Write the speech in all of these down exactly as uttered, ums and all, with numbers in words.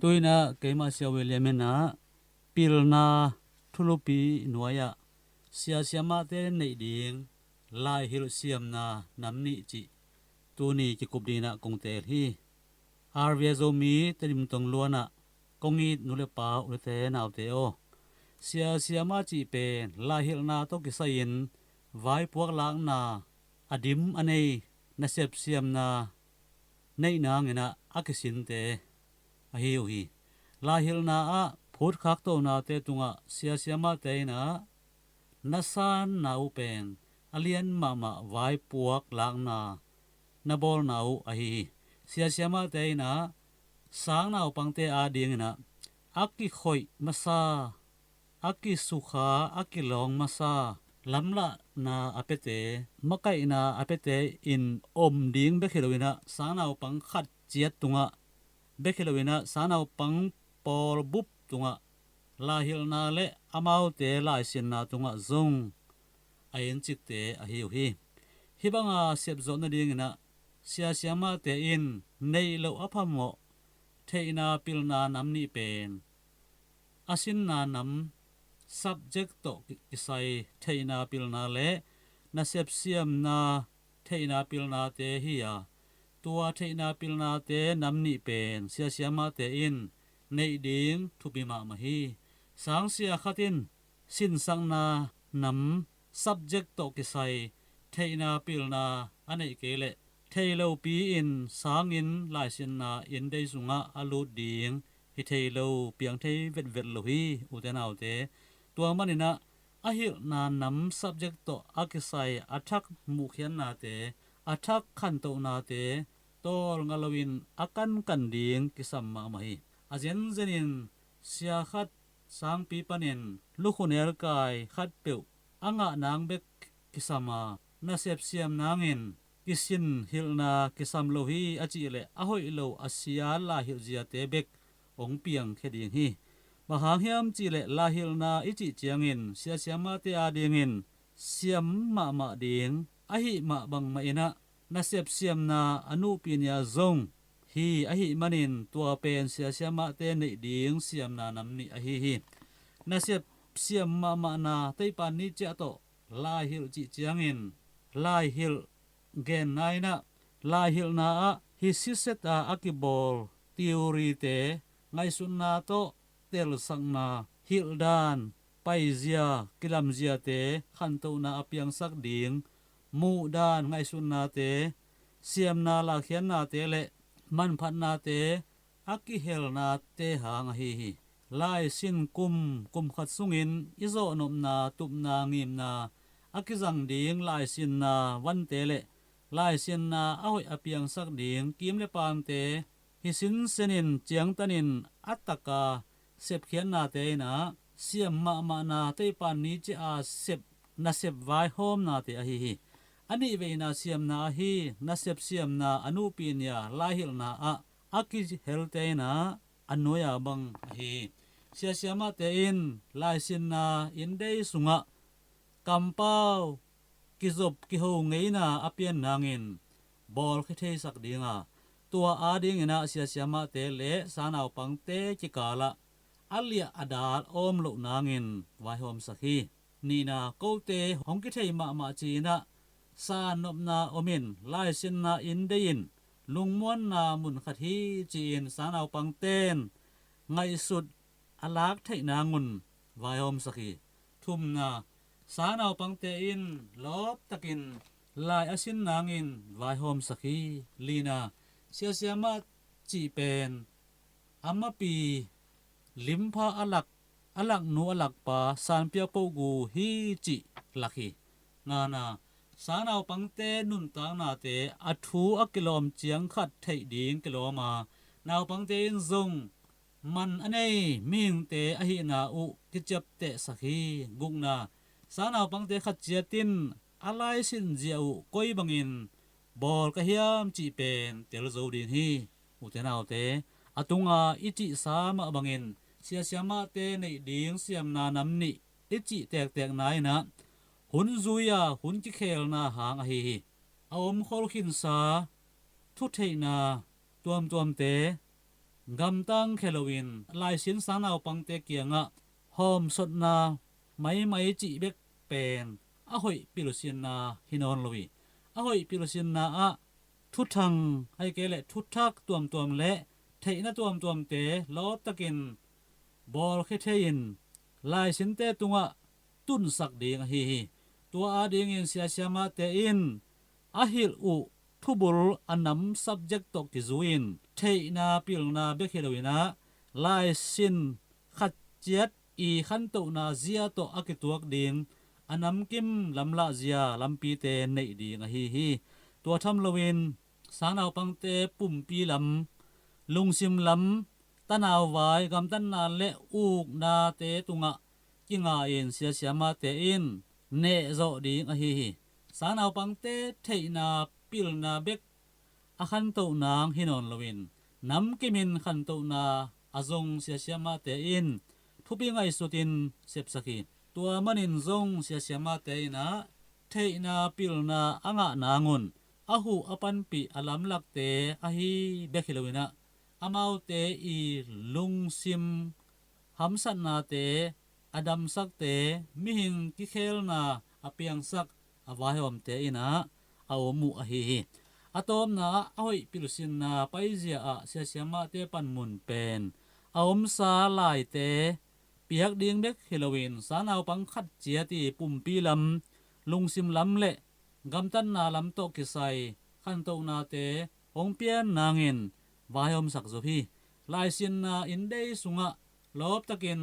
Tuinah keimah Sia William inah pilna thulupi nuai-ah sia siamahte neih ding laihilh siamna nam nih cih tuni kikup dinah kong teel hi. R V A Zomi Tedim tong luanah kong it nu le pa, u le te, naute aw, sia siamah cih pen laihilhna tawh kisai-in vaipuak lakna a dim a nei nasep siamna neih nanginah a kisinte ahi uh hi. Laihilhna ah phutkhak tohnate tungah sia siamahte inah na sanna uh pen a lian mahmah vaipuak lakna na bawlna uh ahi hi. Sia siamahte inah sang naupangte adinginah a kikhoih masa, a kisukha, a kilawng masa lamlahna a piate, makaihna a piate in om ding bek hi loinah sang naupang khat ciat tungah bek hi loinah sang naupang pawl bup tungah laihilhna le amaute laisinna tungah zong a encikte ahi uh hi. Hih banga sepzawh nadinginah sia siamahte in neih loh a phamawh theihna pilna nam nih pen a sinna nam, subject tawh ki-, kisai theihna pilna le nasep siamna theihna pilnate hi a, tua theihna pilnate nam nih pen sia siamahte in neih ding thupi mahmah hi. Sangsia khat in sinsakna nam, subject tawh kisai theihna pilna a neih kei leh thei lopi-in sanginn laisinna inndei sungah a lut ding hi thei lo, piang thei vetvet lo hi, ute naute. Tua maninah a hilhna nam, subject tawh a kisai a thak muhkhiatnate, a thak khantohnate tawlnga loin a kankan ding kisam mahmah hi. A zenzenin sia khat sangpi panin lukhu nelkai khatpeuh a ngah nang bek kisam a, nasep siam nangin kisin hilhna kisam lo hi a cihleh a hoih lo a sia laihilh ziate bek hong piangkhia ding hi. Bang hang hiam cihleh laihilhna i cih ciangin sia siamahte adingin siam mahmah ding ahih mah bangmah inah nasep siamna a nuhpi nia zong hi. Ahih manin tua pen sia siamahte neih ding siamna nam nih ahi hi. Nasep siam mahmahna teipan ni ciah tawh laihilh cih ciangin laihilh genna inah laihilhna ah hi siset a a kibawl theory-te, ngaihsutna tawh telsakna, hilhdan, paizia, kilamziate khantohna a piangsak ding muhdan, ngaihsutnate, siamna, lakhiatnate le manphatnate a kihelnate hang ahi hi. Laisin kum, kum khat sungin i zawhnopna, tupna, ngimna a kizang ding laisinna vante le laisinna a hoih a piangsak ding kim le pangte hi sinsenin ciangtanin a taka sepkhiatnate inah siam mahmahna teipan ni ciah a sep, nasep vaihawmnate ahi hi. A nihveina siamna ahi nasep siamna a nuhpi nia laihilhna ah a kihelte inah a nuai-a bang ahi hi. Sia siamahte in laisinna inndei sungah kampau kizop kiho ngeina a pian nangin bawlkhia theisak dinga, tua adinginah sia siamahte le sang naupangte kikalah a liah a dal awm loh nangin vaihawmsak hi. Nihna, kote hong kithei mahmah ci-inah sannopna omin laisinna inndei in lungmuanna mun khat hi ci-in sang naupangten ngaihsut a lak theih nangun vaihawmsak hi. Thumna, sang naupangte in lawptakin lai a sin nangin vaihawmsak hi. Lina, sia siamah cih pen a mapi limpha a lak, a laknu a lakpa sanpiak pohgu hi cih lak hi. Ngana, sang naupangte nuntaknate a thu a kilawm ciang khat theih ding kilawm a, naupangte in zong man a nei mihingte ahihna uh kiciaptehsak hi. Gukna, sang naupangte khat ciat in a laisin zia uh koi bangin bawl ka hiam cih pen tel zo ding hi. Ute naute, a tunga i cihsa mah bangin sia siamahte neih ding siamna nam nih i cih tektekna inah hun zui-a hun kikhelna hang ahi hi. A omkhol khinsa thutheihna tuamtuamte gamtang khia loin laisin sangnaupangte kiangah hawmsotna maimai cih bek pen a hoih pilsinna hi nawn lo hi. A hoih pilsinna ah thuthang, ahih kei leh thuthak tuamtuam le theihna tuamtuamte lawptakin bawlkhia thei-in laisinte tungah tunsak ding ahi hi. Tua adingin siasiamate in a hilh uh thubul a nam subject tawh kizui-in theihna pilna bek hi loinah laisin khat ciat i khantohna zia tawh a kituak ding a namkim lamlahzia lampite neih ding ahi hi. Tua tham loin sangnaupangte pumpi lam, lungsim lam, tanauvai, gamtatna le uknate tungah kinga-in siasiamate in nehzawh ding ahi hi. Sangnaupangte theihna pilna bek a khantoh nang hi nawn loin namkimin khantohna a zong siasiamate in thupi ngaihsutin sepsak hi. Tua manin zong siasiamate inah theihna pilna a ngah nangun a huh a panpih a lamlakte ahi bek hi loinah amaute i lungsim hamsatnate a damsakte, mihing kikhelna a piangsak a vaihawmte inah a om uh ahi hi. A tawpna ah a hoih pilsinna paizia ah siasiamate panmun pen a omsa laite piak ding bek hi loin sangnaupang khat ciat i pumpi lam, lungsim lam le gamtatna lam tawh kisai khantohnate hong pian nangin vaihawmsak zo hi. Laisinna inndei sungah lawptakin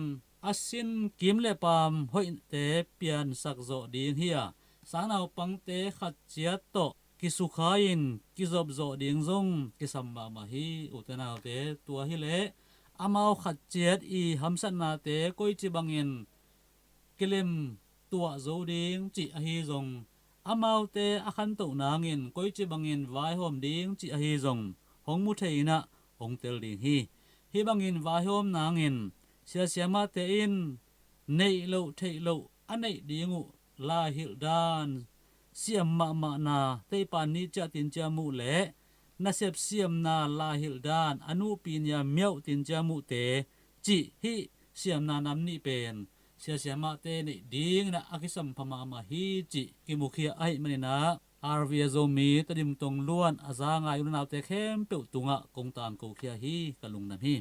a sin kim le paam hoihte piansak zawh ding hi a, sangnaupangte khat ciat tawh kisukha-in kizop zawh ding zong kisam mahmah hi. Ute naute, tua hileh amau khat ciat i hamsatnate koici bangin kilem tuah zo ding cih ahi zong, amaute a khantoh nangin koici bangin vaihawm ding cih ahi zong hong mu thei inah hong tel ding hi. Hih bangin vaihawm nangin siasiamate in neih loh theih loh a neih ding uh laihilh dan siam mahmahna, teihpan nih ciah tin ciah muh le nasep siamna laihilh dan a nuhpi nia miauh tin ciah muhte cih hih siamna nam nih pen siasiamate neih ding inah a kisampha mahmah hi cih kimukhia ahih maninah R V A Zomi Tedim tong luan a za ngai u le naute khempeuh tungah kong taangkokhia hi. Ka lungdam hi.